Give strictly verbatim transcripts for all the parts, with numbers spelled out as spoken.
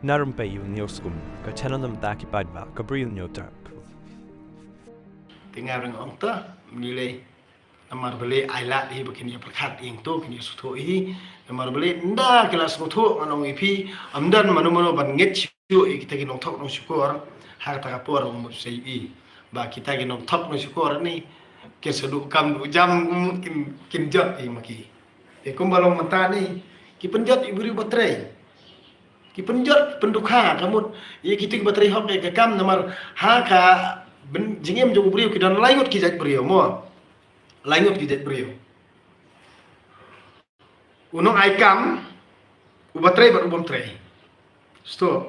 Narum pei ïa u Neo Skum, ka channel namar ki paidbah, ka briew Neo Tap. Te nga rang ong ta, mnile, namar bale ai lad hi ba kin ïa pyrkhat ïing to, kin ïa sngewthuh hi, namar bale nda ki la sngewthuh ngan ong ïa phi, ym don mano mano ban ngeit shuh ïa kita ki nongthok nongshukor, ha kata ka por mut sei i. Ba kita ki nongthok nongshukor ni, kin sa duh kam duh jam kin, kin jot hi ma ki. Te kumba long mynta ni, ki pynjot ïa u briew ba trei. Ki pynjot, pyndukha, ka mut, ïa kito kiba trei hok ïa ka kam namar, ha ka, byn, jingim jong u briew ki don lai ngut ki jait briew, mo. Lai ngut ki jait briew. U nongai kam, uba trei bad u bym trei. Sngewthuh.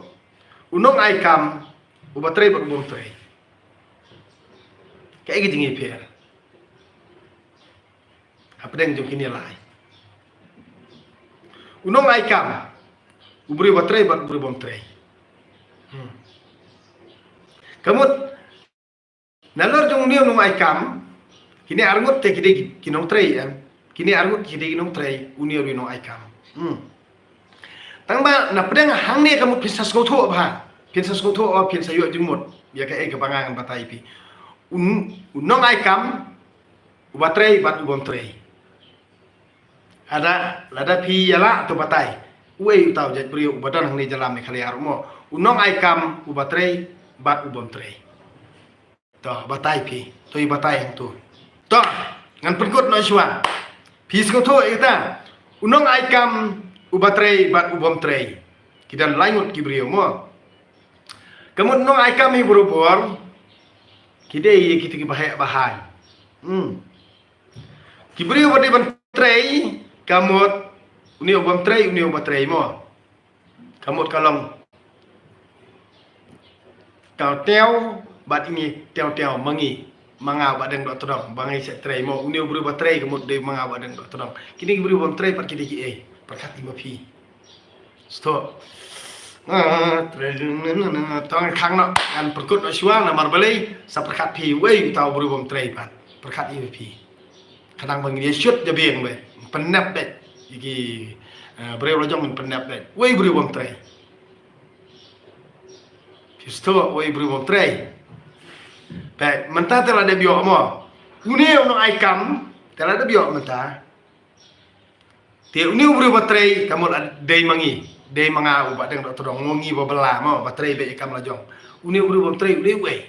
U nongai kam, uba trei bad u bym trei. Kaei ka jingïapher hapdeng jong kine lai? U nongai kam, u briew ba trei bad u briew bym trei. Hmm. Ka mut, nalor jong une u nongai kam, kine arngut te ki dei ki nongtrei, em. Kine arngut ki dei ki nongtrei, une u nongai kam. Hmm. Tang ba, na pdeng hangne ka mut phin sa sngewthuh bha. Phin sa sngewthuh, oh, phin sa ïoh jingmut. Ïa kaei kaba nga ngan batai phi. Un, u nongai kam, uba trei bad u bym trei. Ada, lada phi ïa lah to batai. Uei uta u jait briew uba don hangne jylla Meghalaya ruh, mo. U nongai kam, uba trei bad u bym trei. To, batai phi. To, i batai hangto. To, ngan pynkut noh shuwa. Phi sngewthuh ïa kata. U nongai kam, uba trei bad u bym trei. Ki don lai ngut ki briew, mo. Ka mut nongai kam hi barabor, ki dei ïa kito kiba heh ba haiñ. Hmm. Ki briew ba dei ban trei, ka mut une u bym trei, une uba trei, mo. Ka mut ka long. Teo teo, bad ine teo teo, ma ngi, ma nga Bah Deng Dohtdong, ba ngi sa trei, mo, une u briew ba trei, ka mut dei ma nga Bah Deng Dohtdong. Kine ki briew bym trei, pat ki dei kiei, pyrkhat ïa ma phi. Sngewthuh. Ah, trei, na, na, na, na, tang khang noh, ngan pynkut noh shuwa, namar balei, sa pyrkhat phi, uei uta u briew bym trei pat. Pyrkhat ïa ma phi. Khnang ba ngin ïa shut jabieng beit. Pynnep beit. Ïa ki, eh, briew la jong ngin pynnep beit. Uei u briew bym trei. Phi sngewthuh, uei u briew bym trei. Beit, mynta te la dep ïoh mo. Une u nongai kam, te la dep ïoh mynta. Te une u briew ba trei, ka mut dei ma ngi, dei ma nga u Bah Deng Dohtdong, mo, ngi ba bylla, mo, ba trei beit ïa kam la jong. Une u briew bym trei, u dei uei.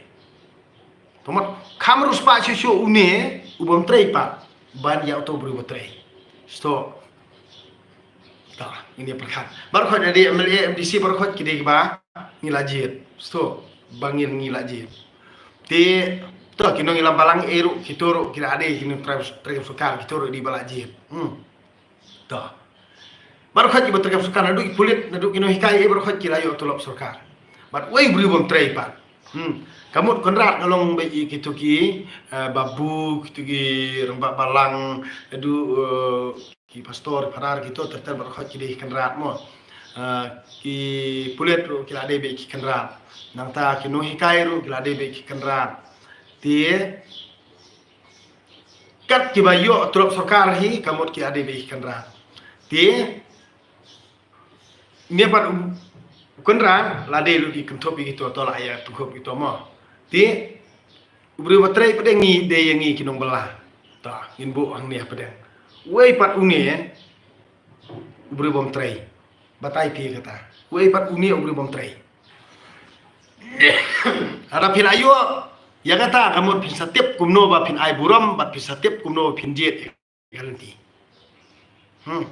Te mut, kham riewspah shuh shuh une u bym trei pat, ban ïa uto u briew ba trei. Sngewthuh. To, ngin ïa pyrkhat. Baroh khoit, dei MLA, MDC, baroh khoit ki dei kiba ngi la jied. Sngewthuh, ba ngin ngi la jied. Te, to, ki nongïalam balang eh ruh, kito ruh ki la dei, ki nongtrei, trei sorkar, kito ruh dei ba la jied. Hmm. To. Baroh khoit kiba trei sorkar, naduh ki pulit, naduh ki nonghikai, eh, baroh khoit ki la ïoh tulop sorkar. Bad uei u briew bym trei pat. Hmm. Ka mut Conrad, nga long beit ïa kito ki, eh, babu, kito ki rangbah balang, naduh, eh, ki pastor, phadar, kito ter ter baroh khoit ki dei Conrad, mo. Eh, ki pulit ruh ki la dei beit ki Conrad. Nangta ki nonghikai ruh ki la dei beit ki Conrad. Te, kat kiba ïoh tulop sorkar hi, ka mut ki la dei beit ki Conrad. Te, ne pat u, u Conrad, la dei lut ïa kynthup ïa kito, to la ïa kynthup ïa kito, mo. Te, u briew ba trei pat de ngi, dei ïa ngi ki nongbylla. To, ngin buh hangne pat de. Uei pat une, u briew bym trei. Batai phi kata. Uei pat une u briew bym trei. Haba phin ïoh ïa kata, ka mut phin sa tip kumno ba phin ai burom, bad phin sa tip kumno ba phin jied ïa ka lynti. Hmm.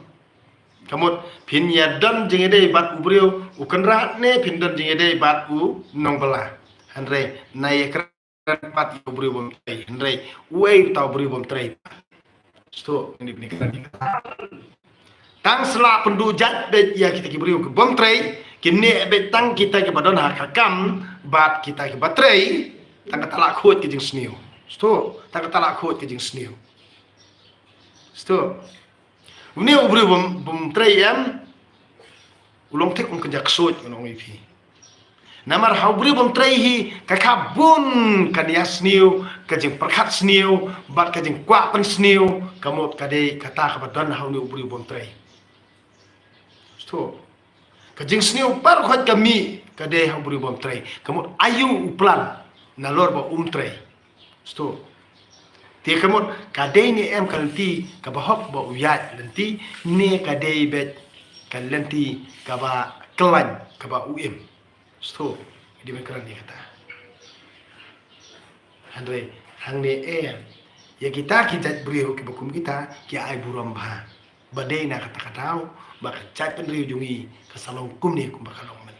Ka mut phin ïa don jingïadei bad u briew u Conrad ne phin don jingïadei bad u nongbylla. Hynrei na ïa kren pat ïa u briew bym trei. Hynrei uei uta u briew bym trei. Sngewthuh, ngin ïa pynïakren. Tang sla pynduh jait beit ïa kita ki briew ki bym trei, ki neh beit tang kita kiba don ha ka kam, bad kita kiba trei, tang kata la khuid ka jingsniew. Sngewthuh, tang kata la khuid ka jingsniew. Sngewthuh. Une u briew bym, bym trei em, u long thik um kynja ksuid, ngan ong ïa phi. Namar ha u briew bym trei hi, ka kha bun ka niasniew, ka jingpyrkhat sniew, bad ka jingkwah pynsniew, ka mut ka dei kata kaba don ha une u briew bym trei. Sngewthuh. Ka jingsniew baroh khoit ka mih ka dei ha u briew bym trei. Ka mut aïu u plan nalor ba um trei. Sngewthuh. Te ka mut ka dei ne em ka lynti kaba hok ba u ïaid lynti, ne ka dei beit ka lynti kaba khlaiñ kaba u im. Sngewthuh. Dei ban kren ïa kata. Hynrei hangne em, ïa kita ki jait briew kiba kum kita ki ai burom bha. Ba dei na kata ka daw ba ka jaitbynriew jong ngi ka sa long kumne kumba ka long mynta.